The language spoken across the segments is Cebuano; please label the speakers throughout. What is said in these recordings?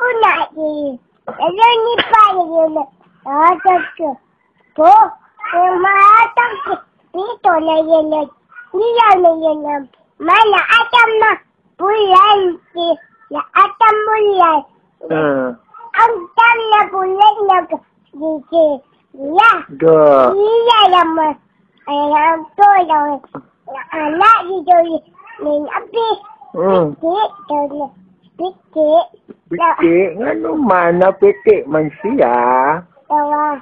Speaker 1: Una di. Ano ni pa yun? Hatag ko. Po. Yung mahatag ko. Dito na yun. Niya na yun. Mana atam na bulan. Na atam bulan. Ang tam na bulan na dito. Ya.
Speaker 2: Ga.
Speaker 1: Iya naman. Ay, ang tulong. Na anak dito. Nin api. Piti. Piti.
Speaker 2: Piti, ngano man na piti man siya?
Speaker 1: Tawa.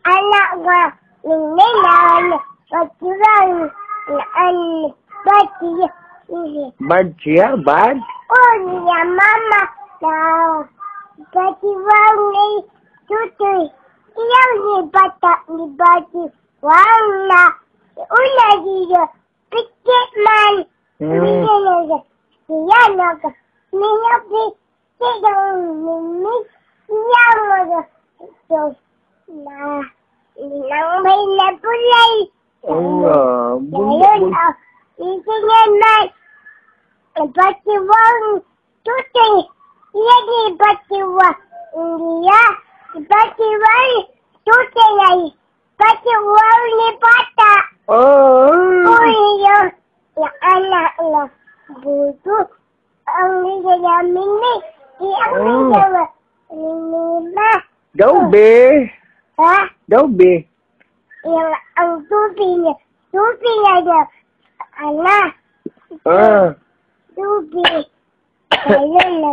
Speaker 1: Anak nga. Ninilan. Pagkilang. Naan. Pati.
Speaker 2: Bad siya, bad?
Speaker 1: Oh, niya mama. Na. Patiwang ni tutoy. Iyaw ni bata ni bati. Wang na. Una dito. Pikit man. Siya nag. Niya pi. Siya mo. So, na. Nang may napulay.
Speaker 2: Oh,
Speaker 1: Ngayon, ah, ito naman. Patiwang tutoy. Iya di patiwang. Iya. Patiwang tutoy ay. Patiwang ni bata.
Speaker 2: Oh.
Speaker 1: Uy, yung yung anak na buto. Ang namin ni. Ang nila ni ma.
Speaker 2: Daw be.
Speaker 1: Ha?
Speaker 2: Daw be.
Speaker 1: Yung ang tubi niya. Tubi niya niya. Anak. Tubi. Ayun na.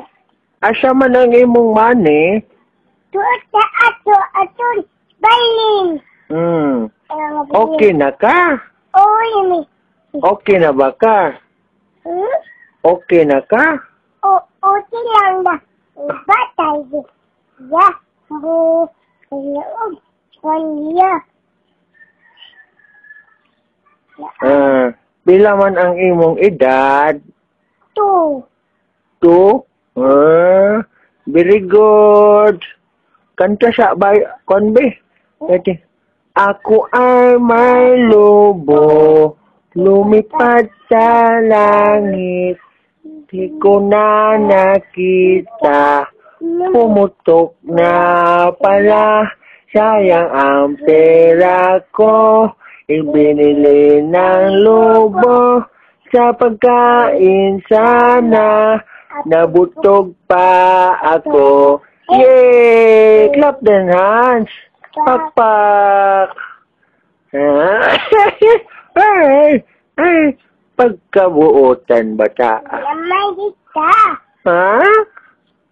Speaker 2: Asa man ang imong money?
Speaker 1: Tuta ato ato balin. Ang
Speaker 2: Okay na ka?
Speaker 1: Uy, ni.
Speaker 2: Okay na ba ka?
Speaker 1: Hmm?
Speaker 2: Okay na ka?
Speaker 1: O, okay lang na. Batay. Ya. Bu. Loob. Kanya.
Speaker 2: Pila man ang imong edad?
Speaker 1: 2.
Speaker 2: 2? Very good. Kanta sa bay konbe. Ete. Ako ay may lobo, lumipad sa langit, di ko na nakita, pumutok na pala, sayang ang pera ko, ibinili ng lobo, sa pagkain sana, nabutog pa ako. Yay! Clap them hands! Pakpak! Ay! Ay! Pagkabuotan bata.
Speaker 1: Lamay kita.
Speaker 2: Ha?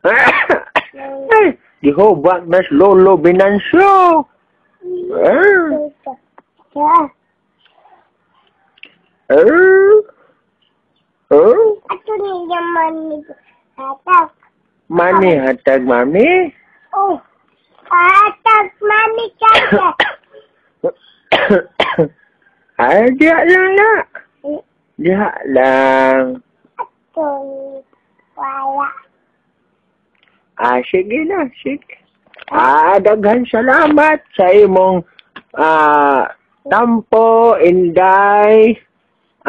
Speaker 2: Ay! Gihubak na si Lolo Binancio. Ah.
Speaker 1: Ya.
Speaker 2: Eh? Eh?
Speaker 1: Ato niya man ni Atak.
Speaker 2: Mani hatag mami?
Speaker 1: Oh. Atak mami kaka.
Speaker 2: Ay, diya lang na. Diya lang.
Speaker 1: Ato wala.
Speaker 2: Ah, sige na, sige. Ah, daghan salamat sa imong tampo, inday,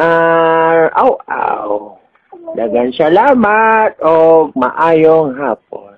Speaker 2: aw, aw. Daghan salamat og maayong hapon.